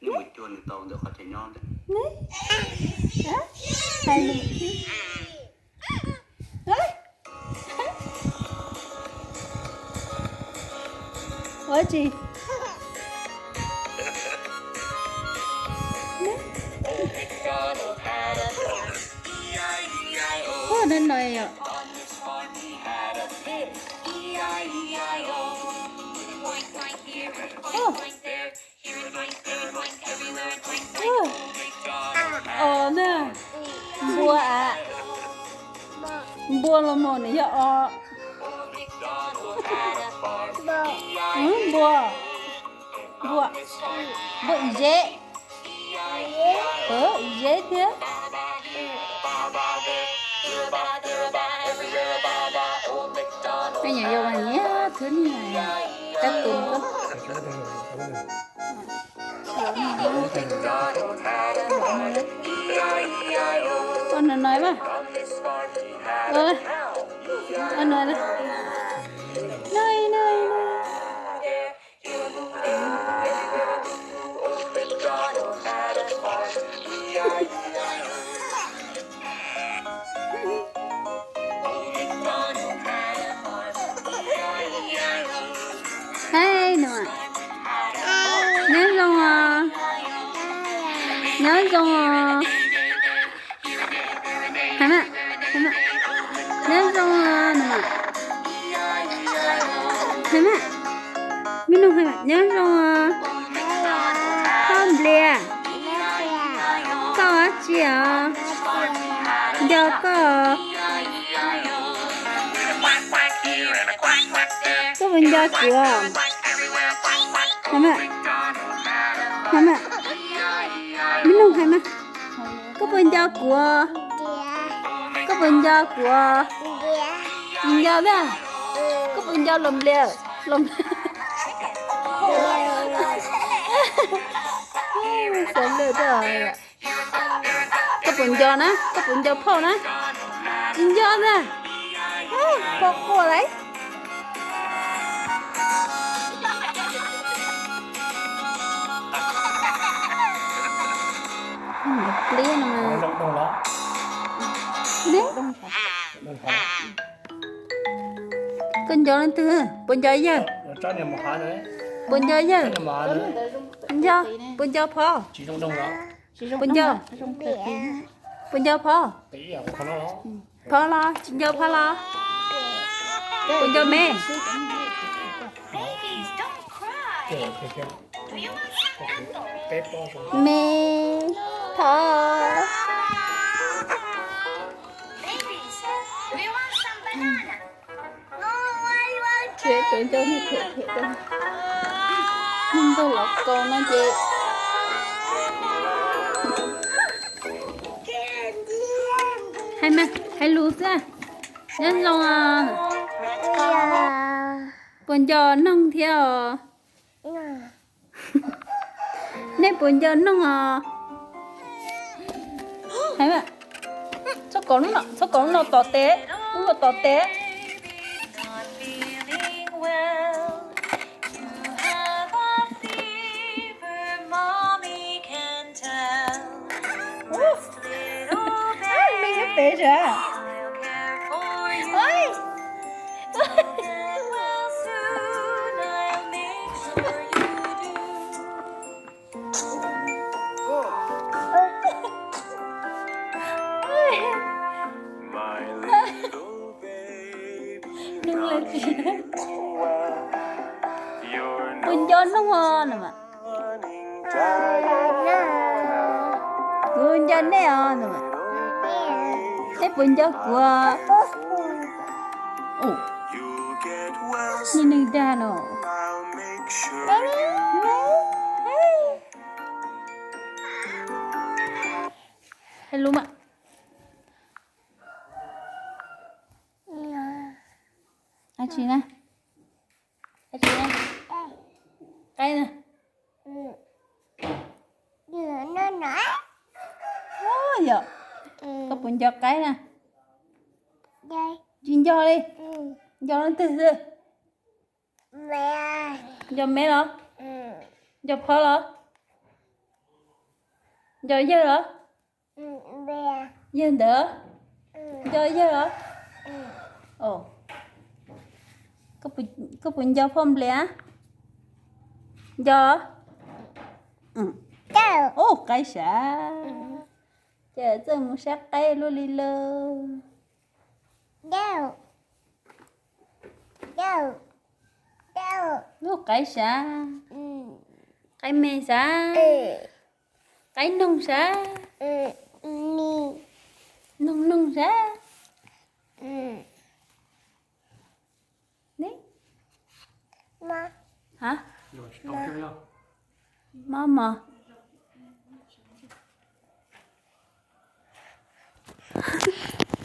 Neb mus cuag nws tau ntawm qhov chaw nyob ntawd. Neb, hais nws. Ua tsi? Ua no no yom. O na, npua a. Npua los mas nws yog o. Npua, npua, npua ib zeb. Ib zeb thiab. Nyuam yaus mas nyiam thwb niag kab tus ko. Ua no no mas. Ua no no. No no no. Hais no, nyob zoo os, nyob zoo os. Hais mas, hais mas, nyob zoo os no mas. Hais mas, me noog hais mas nyob zoo os. Koj nplias, koj ua dab tsi os? Nco koj. Koj puas nco kuv? Hais mas, hais mas, me noog hais mas, koj puas nco kuv? Koj puas nco kuv? Tsis nco thiab. Koj puas nco los nplias? Los nplias. Xav nplawg thiab. Koj puas nco na? Koj puas nco phauj na? Tsis nco na. Quaj quaj lawm. Pliab no mas. Koj nco leej twg? Puas nco yawg? Puas nco yawg? Nco. Puas nco phauj? Puas nco? Puas nco phauj? Phauj los? Tsis nco phauj los? Puas nco me? Me, thov. Ces cov ncauj niag phem phem, hnub nkaus los kaus no ces hais mas, hais lus xwb. Nyob zoo os. Puas nco noog thiab os? Nej puas nco noog os? Hais mas, txhob kom lub no, txhob kom lub no tom tes, lub no tom tes. Me nyob pem sas. Noog le tsis, puas nco noog os no mas. Kuv nco nej os no mas. Nej puas nco kuv? Niag neeg dag no. Hais lus mas. Dab tsi na? Dab tsi na? Qaib na. Yog, koj puas nco qaib na? Tsis nco li. Nco leej twg xwb? Nco me los? Nco phauj los? Nco yawg los? Yawg ntawd? Nco yawg los? Koj puas nco phauj Nplias? Nco. Ub, qaib sav. Ces txawj mus saib qaib luaj li lawm. Ub, qaib sav. Qaib me sav. Qaib noog sav. Noog noog sav. Mob mos.